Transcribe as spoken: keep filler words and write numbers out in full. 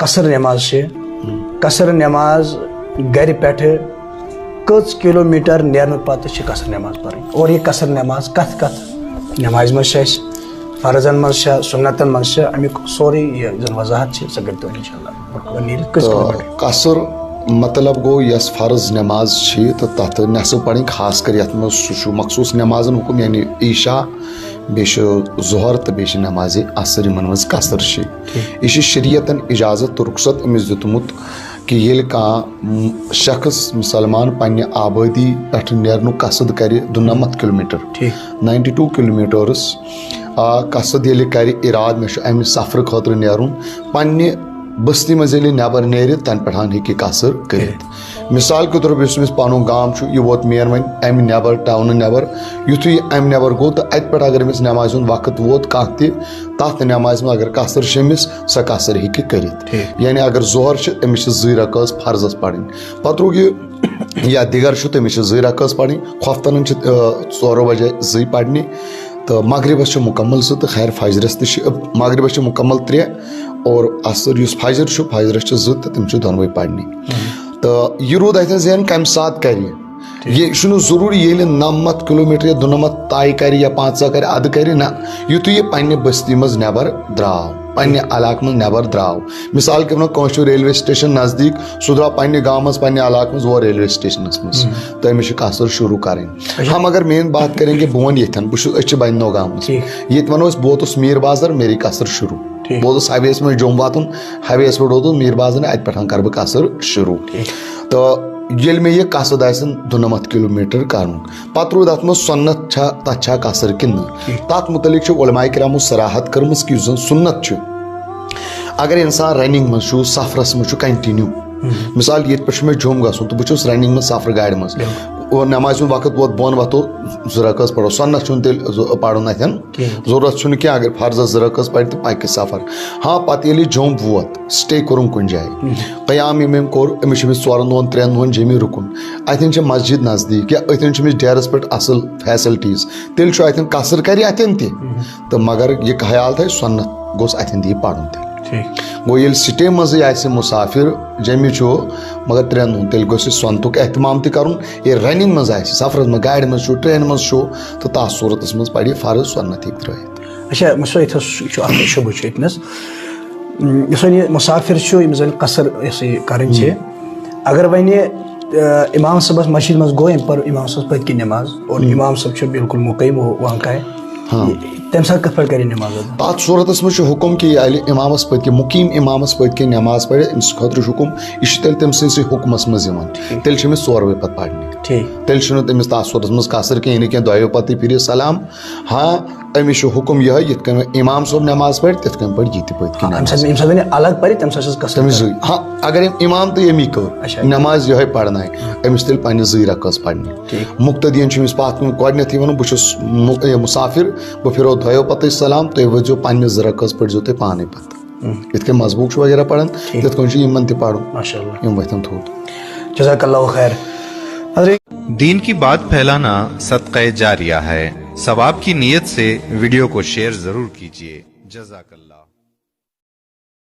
قصر نماز چھِ، قصر نماز گرِ پٮ۪ٹھٕ کٔژ کلوٗمیٖٹر نیرنہٕ پتہٕ چھِ قصر نماز پرٕنۍ؟ اور یہِ قصر نماز کتھ کتھ نمازِ منٛز چھِ اَسہِ؟ فرضن منٛز چھا، سُنتن منٛز چھا؟ امیُک سورُے یہِ زن وضاحت چھِ، سۄ کٔرۍتو انشاءاللہ۔ نیٖرِتھ کٔژ کلوٗمیٖٹر؟ قصر مطلب گوٚو، یۄس فرض نماز چھِ تہٕ تتھ نٮ۪صٕف پرٕنۍ، خاص کر یتھ منٛز سُہ چھُ مخصوٗص نمازن حُکم، یعنی عشاء، بیٚیہِ چھُ ظہر تہٕ بیٚیہِ چھِ نمازِ عصر، یِمن منٛز قصر چھِ۔ یہِ چھِ شریعتن اجازت تہٕ رخصت أمِس دیُتمُت کہِ ییٚلہِ کانٛہہ م-، شخص مسلمان پننہِ آبٲدی پٮ۪ٹھ نیرنُک قصد کرِ دُنمتھ کلوٗمیٖٹر، ٹھیٖک۔ ناینٹی ٹوٗ کلوٗمیٖٹٲرٕس آ قصد ییٚلہِ کرِ، ارادٕ مےٚ چھُ امہِ سفرٕ خٲطرٕ نیرُن، پننہِ بستی منٛز ییٚلہِ نٮ۪بر نیرِ، تنہٕ پٮ۪ٹھ ہیٚکہِ یہِ قصر کٔرِتھ۔ مثال کے طور پر یُس أمِس پنُن گام چھُ، یہِ ووت مین وۄنۍ امہِ نٮ۪بر، ٹاونہٕ نٮ۪بر۔ یُتھُے یہِ امہِ نٮ۪بر گوٚو تہٕ اتہِ پٮ۪ٹھ اگر أمِس نٮ۪مازِ ہُنٛد وقت ووت کانٛہہ تہِ، تتھ نٮ۪مازِ منٛز اگر قصر چھِ أمِس، سۄ قصر ہیٚکہِ کٔرِتھ۔ ٹھیٖک۔ یعنی اگر ظہر چھِ، أمِس چھِ زٕے رکٲژ فرضس پرٕنۍ۔ پتہٕ روٗد یہِ یا دِگر چھُ، تٔمِس چھِ زٕے رکٲژ پرٕنۍ۔ خۄفتنن چھِ، آ، ژورو بجے زٕے پرنہِ۔ تہٕ مغربس چھِ مُکمل زٕ تہٕ خیر فجرس تہِ چھِ، مغربس چھِ مُکمل ترٛےٚ اور عصر یُس فجر چھُ، فجرس چھِ زٕ تہٕ تِم چھِ دۄنوَے پرنہِ۔ تہٕ یہِ روٗد اتٮ۪ن ذہن کمہِ ساتہٕ کرِ۔ یہِ چھُنہٕ ضروٗری ییٚلہِ نَمَتھ کلوٗمیٖٹر یا دُنَمَتھ طے کرِ یا پنٛژاہ کرِ، ادٕ کرِ نہ، یُتھُے یہِ پننہِ بستی منٛز نٮ۪بر درٛاو، پننہِ علاقہٕ منٛز نٮ۪بر درٛاو۔ مثال کے وَنو، کٲنٛسہِ چھُ ریلوے سٹیشن نزدیٖک، سُہ درٛاو پننہِ گامہٕ منٛز، پننہِ علاقہٕ منٛز، ووت ریلوے سٹیشنس منٛز، تہٕ أمِس چھِ قصر شروٗع کرٕنۍ۔ ہم اگر مین بات کریں کہ بہٕ وَنہٕ ییٚتھٮ۪ن، بہٕ چھُس، أسۍ چھِ بنہِ نوگامس، ٹھیٖک۔ ییٚتہِ وَنو أسۍ، بہٕ ووتُس میٖر بازر، میری قصر شروٗع۔ ٹھیٖک۔ بہٕ ووتُس ہائی ویس منٛز جوٚم واتُن، ہائی ویس پٮ۪ٹھ ووتُس میٖر بازر، اَتہِ پٮ۪ٹھ کرٕ بہٕ قصر شروٗع۔ تہٕ ییٚلہِ مےٚ یہِ قصد آسن دُنَمَتھ کلوٗمیٖٹر کرُن، پتہٕ روٗد اتھ منٛز سُنت چھا، تتھ چھا قصر کِنہٕ نہٕ؟ تتھ مُتعلق چھِ علماء کرامو صراحت کٔرمٕژ کہِ یُس زن سُنت چھُ، اگر انسان رننگ منٛز چھُ، سفرس منٛز چھُ کنٹینیو، مثال ییٚتہِ پٮ۪ٹھ چھُ مےٚ جوٚم گژھُن تہٕ بہٕ چھُس رننگ منٛز سفرٕ گاڑِ منٛز، اور نمازِ ہُنٛد وقت ووت، بۄن وۄتھو، زٕ رکٲژ پرو، سُنت چھُنہٕ تیٚلہِ زٕ پرُن اتٮ۪ن۔ کِہیٖنۍ۔ ضروٗرت چھُنہٕ کینٛہہ، اگر فرضس زٕ رکٲژ پرِ تہٕ پکہِ سفر۔ ہاں، پتہٕ ییٚلہِ یہِ جوٚم ووت، سٹے کوٚرُن کُنہِ جایہِ، قیام ییٚمۍ أمۍ کوٚر، أمِس چھِ أمِس ژورن دۄہن، ترٛٮ۪ن دۄہن جیٚمہِ رُکُن۔ اتٮ۪ن چھِ مسجد نزدیٖک یا اتٮ۪ن چھِ أمِس ڈیرس پٮ۪ٹھ اصل فیسلٹیز، تیٚلہِ چھُ اتٮ۪ن قصر کرِ اتٮ۪ن تہِ، تہٕ مگر یہِ خیال تھایہِ، سُنت گوٚژھ اتٮ۪ن تہِ یہِ پرُن تیٚلہِ۔ ٹھیٖک۔ گوٚو، ییٚلہِ سٹے منٛزٕے آسہِ مسافر، جیٚمہِ چھُ، مگر ترٛٮ۪ن دۄہن، تیٚلہِ گوٚژھ یہِ سُنتُک اہتمام تہِ کرُن۔ ییٚلہِ رننگ منٛز آسہِ، سفرس منٛز، گاڑِ منٛز چھُ، ٹرینہِ منٛز چھُ، تہٕ تتھ صورتس منٛز پرِ یہِ فرض، سُنت ہیٚکہِ ترٲوِتھ۔ اچھا، مےٚ سُہ ییٚتہِ حظ چھُ اکھ شُبہٕ چھُ ییٚتہِ نَس۔ یُس وۄنۍ یہِ مسافر چھُ، ییٚمِس زَن قصر یۄس یہِ کَرٕنۍ چھِ، اگر وۄنۍ، آ، اِمام صٲبَس مسجد منٛز گوٚو، أمۍ پٔر اِمام صٲبَس پٔتۍ کِنۍ نٮ۪ماز اور اِمام صٲب چھُ بالکل مُقیم و وانٛکاے، تَمہِ ساتہٕ کِتھ پٲٹھۍ کَرِ یہِ نٮ۪ماز ادا؟ تَتھ صوٗرتَس منٛز چھُ حُکُم کہِ ییٚلہِ اِمامَس پٔتۍ کِنۍ، مُقیٖم اِمامَس پٔتۍ کِنۍ نٮ۪ماز پَرِ، أمِس خٲطرٕ چھُ حُکُم، یہِ چھُ تیٚلہِ تٔمۍ سٕنٛدسٕے حُکمَس منٛز یِوان۔ تیٚلہِ چھِ أمِس ژورؤے پَتہٕ پَرنہِ۔ ٹھیٖک۔ تیٚلہِ چھُنہٕ تٔمِس تَتھ صوٗرتَس منٛز قصر کینٛہہ، یہِ نہٕ کینٛہہ دۄیو پَتہٕ پھِرِ سلام۔ ہاں، أمِس چھُ حُکُم یِہوٚے، یِتھ کٔنۍ وۄنۍ اِمام صٲب نٮ۪ماز پَرِ، تِتھ کٔنۍ پَرِ یہِ تہِ پٔتۍ کِنۍ اَمہِ نٮ۪ماز۔ ساتہٕ، ییٚمہِ ساتہٕ وۄنۍ یہِ الگ پَرِ، تَمہِ ساتہٕ چھَس قصر تٔمِس کَرٕنۍ۔ زٕے۔ ہاں، اگر أمۍ اِمام تہٕ أمی کٔر اچھا۔ نٮ۪ماز یِہوٚے پَرناے، أمِس تیٚلہِ پنٛنہِ زٕے رکٲژ پَرنہِ۔ ٹھیٖک۔ مُقتدیَن چھُ أمِس پَتھ کُن گۄڈٕنٮ۪تھٕے وَنُن، بہٕ چھُس مُ-، یہِ مُسافِر، بہٕ پھِرو دۄیو پَتَے سلام، تُہۍ ؤتھۍزیو پنٛنہِ زٕ رکٲژ پٔرۍزیو تُہۍ پانَے پَتہٕ۔ یِتھ کٔنۍ مسبوٗق چھُ وغیرہ پَران، تِتھ کٔنۍ چھُ یِمَن تہِ پَرُن۔ ماشاء اللہ۔ یِم وۄتھن تھوٚد۔ جزاک اللہ خیر۔ حضرت دین کی بات پھیلانا صدقہ جاریہ ہے۔ ثواب کی نیت سے ویڈیو کو شیئر ضرور کیجیے۔ جزاک اللہ۔